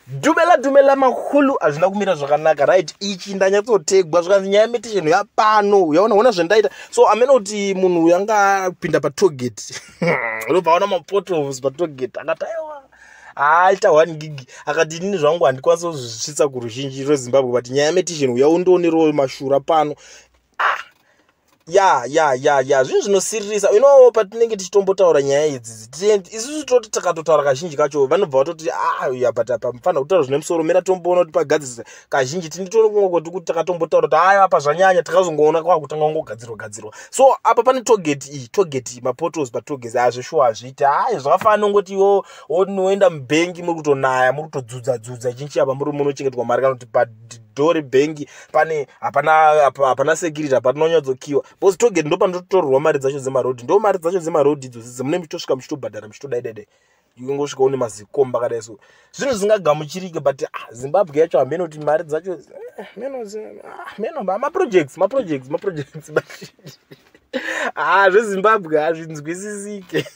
Dumela dumela makulu, hazvina kumira zvakanaka, right? Ichi ndanyatsotegwa zvikanzi nyaya yemetisheni yapano. Yaona, ona zvendaita. So amene kuti munhu uyu anga apinda patollgate, ndobva aona mapotholes patollgate, akati aiwa, aita 1 gig. Akati inini zvangu handikwanisi kuzvisvitsa kuruzhinji rweZimbabwe, but nyaya yemetisheni uya undoonerowo mashura pano. Ah, ya ya ya ya, zvinhu zvinosiririsa. Patinenge tichitombotaura nyaya idzi, isusu toti takatotaura kazhinji kacho vanobva vatoti, ah ya, but apa mufanira kutaura zvine musoro, mira tomboona kuti pagadzirisa. Kazhinji tinitongoti kuti takatombotaura kuti aya apa zvanyanya, takazongoona kwakutanga kungogadzirwa gadzirwa. So apa pane tollgate iyi, tollgate, mapotholes patollgate, azveshuwa hazviiti. Hai, zvakafanana nongoti iwo unoenda mubhengi, muri kutonaya, muri kutodzudza dzudza chinchi apa muri munochengetwa mari, kana kuti padhori bhengi pane hapana hapana security, hapana unyatsokiwa, because tollgate ndo panototorerwa mari dzacho dzemarodhi. Ndo mari dzacho dzemarodhi idzodzo dzemunenge muchitosvika muchitobhadhara, muchitodai dai dai, ingosvika une mazikomba akadai. So zvinhu zvingagamuchirike, but ah, Zimbabwe yacho hameno kuti mari dzacho meno ah, meno maprojects, maprojects, maprojects. Ah, zveZimbabwe hazvinzwisisike.